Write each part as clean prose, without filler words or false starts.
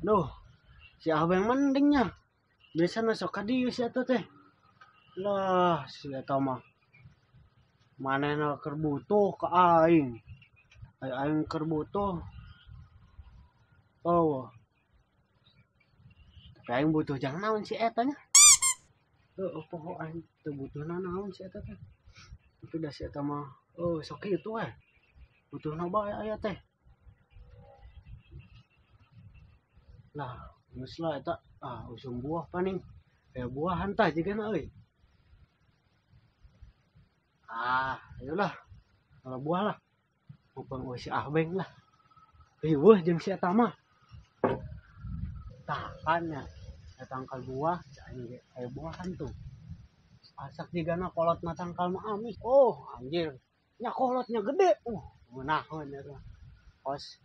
Duh, si Abeng mendingnya. Biasana sok ka dieu si eta teh. Lah, si eta mah manehna keur butuh ka aing. Ai aing keur butuh. Oh. Tapi aing butuh jang naon si eta nya. Heuh, poho aing teu butuhna naon si eta teh. Tapi da si eta mah oh sok kitu we. Butuhna bae aya teh. Lah, geus lah eta ah usum buah paning. Aya buahan tah jigana euy. Ah, ayolah. Kalau buah lah. Mumpung euy si Abeng lah. Riweuh jeung si eta mah. Tah kan nya tangkal buah, aing ge aya buahan tuh. Asak jigana kolotna tangkal mah amis. Oh, anjir. Nya kolotnya gede. Ngeunaheun eta. Kos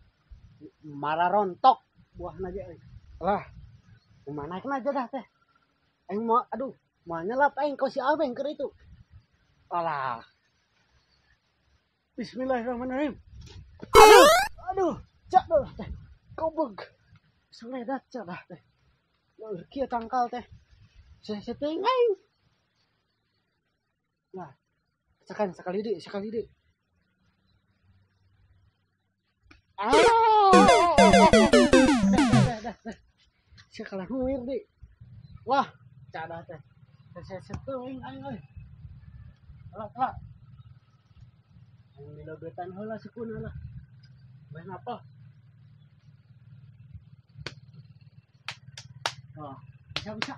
mararontok buahna ge euy. Lah, kumaha naekna aja dah teh. Aing mau aduh, mau nyelap aing ka si Abeng keur itu. Alah. Bismillahirrahmanirrahim. Aduh, aduh, cak dah teh. Goblok. Seledat cak dah teh. Leuh kieu tangkal teh. Seseteng aing. Lah, sekan sekali deui, sekali deui. Ah. Dah, dah. Sakalah nuir deui. Wah, cak dah teh. Seseteng aing euy. Alah, alah. Aing dilobetan heula sukuna lah. Bae napa? Oh, bisa bisa.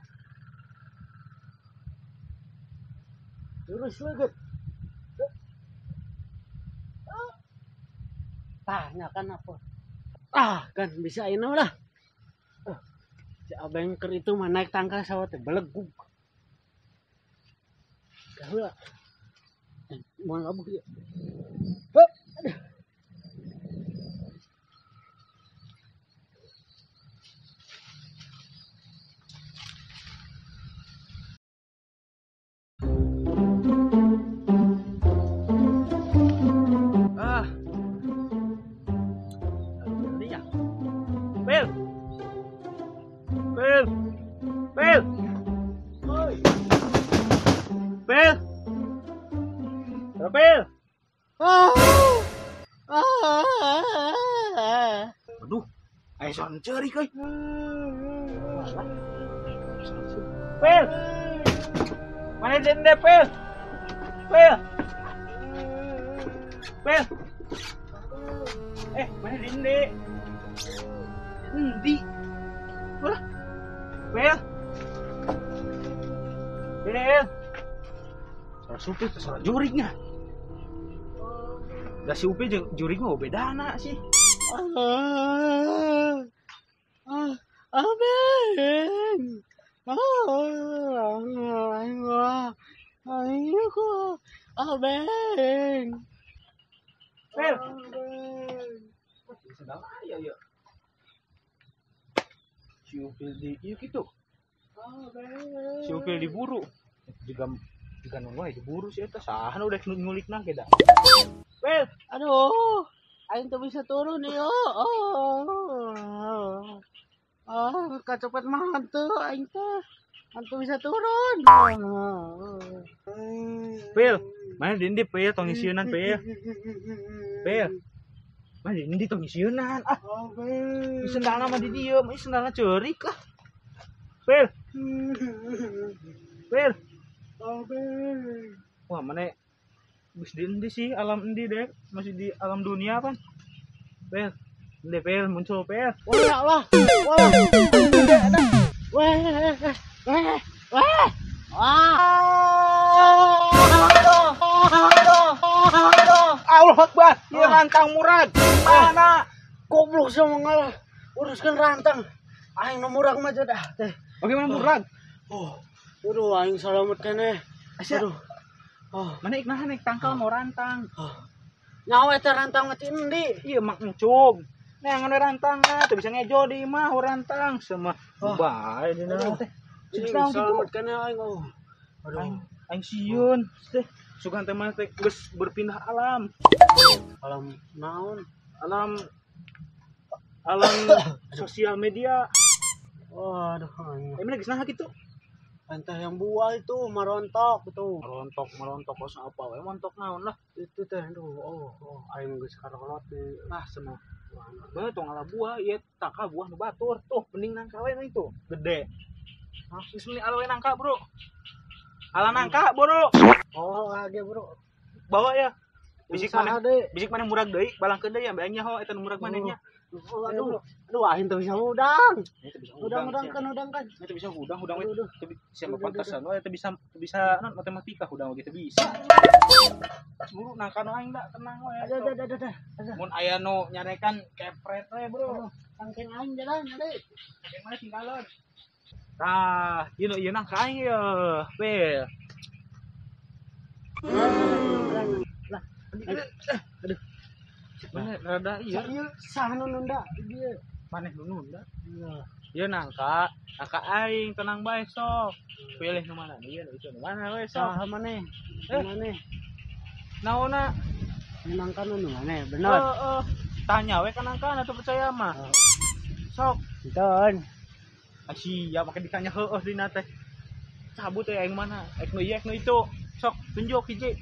Terus leget. Tah, nya kan apa? Ah, kan bisa ini lah. Si Abeng keur itu mah naik tangkal sawah teh belegug. Kaheula. Mau ngabuh ieu. Heup, aduh. Ah. Aduh, ya. Pel. Pel. Pel. Oi. Pel. Pel. Ah. Ah. Aduh, ayo son ceurik euy. Pel. Mana dende Pel? Pel. Pel. Mana dende? Endi? Wah. Pel. Pel. Salah supir, salah jurignya. Da si Upi jeung jurig mah bedana sih. Ah. Ah, Abeng. Ah, aing mah. Aing kok Abeng. Pel. Abeng. Sedang aya ya. Si Upil di ieu kitu. Abeng. Si Upil diburu. Juga juga nu wae diburu si eta saha nu rek ngulikna ge da. Pel, aduh, aing teu bisa turun ieu. Oh. Ah, kacepet mah henteu aing teh. Hantu bisa turun. Pel, mana di endi Pel tong ngisieunan Pel. Pel. Mana di endi tong ngisieunan? Ah, Abeng. sendalna mah di dieu, mah sendalna ceurik lah. Pel. Pel. Abeng. Wah, mana geus di endi sih alam endi deh, masih di alam dunia kan? Pel, endi Pel muncul Pel. Wah, ya Allah. Wah. Wah, wah, wah. Wah. Allah Akbar, ieu rantang murag. Mana? Goblok sama ngalah. Uruskan rantang. Aing nu murag mah dah teh. Bagaimana murag? Oh. Aduh, aing salamet keneh. Aduh. Oh, mana ik nahan naik tangkal mau rantang. Oh. Nyawa eta rantang mah ti endi? Ieu mak encung. Neangan we rantangna, teu bisa ngejo di imah rantang sama. Oh. Bae dina teh. Aing Naon kitu? salamet keneh aing. Oh. Aduh. Aing sieun teh. Sugan teh mah teh geus berpindah alam. Alam naon? Alam Alam sosial media. Waduh, emang geus naha kitu? Entah yang buah itu marontok itu. Marontok kos apa we montok naon lah. Itu teh aduh, oh aing geus karolot di lah semua. Bae tong ngala buah ieu tangka buah nu batur. Tuh mending nangka we itu gede. Hah, geus meuni ala we nangka, Bro. Ala nangka, Bro. Oh, lagi, Bro. Bawa ya. Bisik mana murag deui, balangkeun deui ambe aing nyaho eta nu murag maneh nya. Oh, aduh, aduh, aing teu bisa hudang. Hudang kan. Teu bisa hudang we. Teu bisa pantasan we, teu bisa non matematika hudang we teu bisa. Buru nangka nu aing da tenang we. Ada. Mun aya nu nyarekan kepret we, Bro. Tangkeng aing jalan, ade. Tangkeng mana tinggalon. Tah, ieu nu ieu nangka aing ieu. Pel. Lah, aduh. Mana rada ieu sah nu nunda ieu. Maneh nu nunda? Iya. Ieu nangka aing tenang bae sok. Pilih nu mana ieu nu itu nu mana we sok. Saha maneh? Maneh. Naonna? Nangka nu maneh, bener. Heeh. Tanya we ka nangka atuh percaya mah. Sok. Enton. Ah sia make ditanya heueuh dina teh. Cabut we aing mana? Ek nu ieu ek nu itu. Sok tunjuk hiji.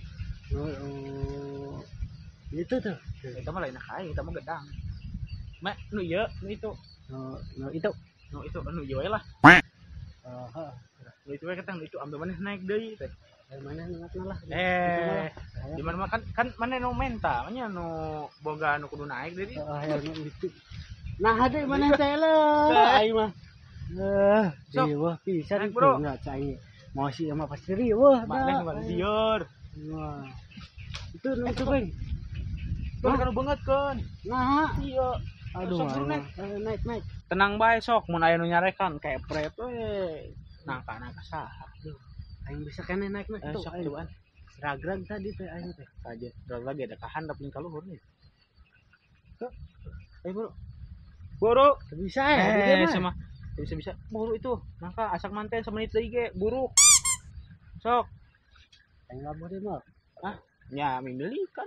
Itu tuh. Eta mah lain aing, eta mah gedang. Mak nu ieu, nu itu. Nu itu. Nu itu nu ieu we lah. Heeh. Nu itu we ketang nu itu ambil maneh naik deui teh. Maneh ingatna lah. Di mana mah kan maneh nu menta, nya nu boga nu kudu naik deui. Heeh, nu itu. Nah, deui maneh teh lah. Aing mah. Riweuh pisan bro. Enggak cai. Mau sih mah pasti riweuh. Maneh mah lieur. Wah. Itu nu itu, Bang. Tuh kan banget kan. Nah, iya. Aduh, sok naik. Naik. Tenang bae sok mun aya nu nyarekan kepret we. Nangka saha. Aduh, aing bisa keneh naik tuh. Sok cobaan. Ragrag tadi teh aing teh. Saja ragrag ada kahan tapi ka luhur nih. Ayo, Bro. Buru. Bisa ya, sama. Bisa. Buru itu. Nangka asak manten semenit deui ge, buruk. Sok. Aing labuh deui mah. Hah? Nya mimili kan.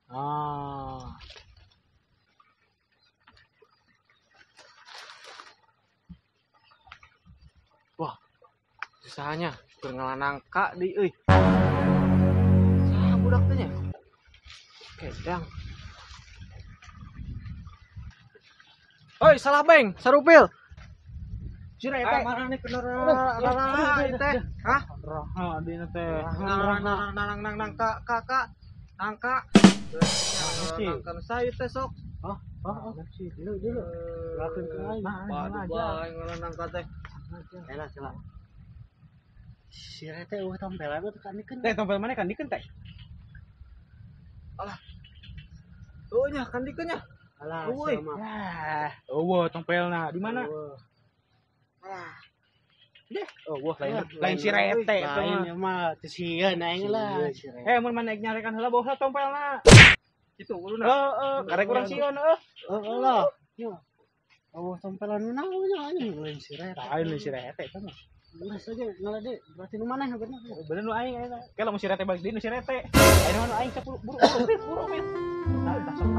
Ah. Wah. Susahnya keur ngalanangka deui euy. Saha budak teh nya? Kedang. Oi, salah beng, sarupil. Si rete. Mana nih kendaraan teh? Hah? Raha dina teh. Nang nang ka ka nangka. Nangka saya teh sok. Oh, dulu. Lakuin ke aing. Waduh, bae nangka teh. Elah, salah. Si rete eueuh tompelan teh kan dikeun. Teh tompel mana kan dikeun teh? Alah. Oh nya kan dikeun nya. Alah, sama. Lah, eueuh tompelna di mana? Alah. Deh, oh wah lain si rete lain mah teu sieun aing lah. Mun maneh nyarekan heula bawa tompelna. Itu uluna. Heeh, karek urang sieun heuh. Heeh lah. Yo. Eueuh tompelan nu naon nya anjing lain si rete. Lain si rete eta mah. Geus aja ngalade berarti nu maneh bener. Bener nu aing eta. Ke lamun si rete balik deui nu si rete. Ayeuna nu aing buru buru buru. Nah, tah sok.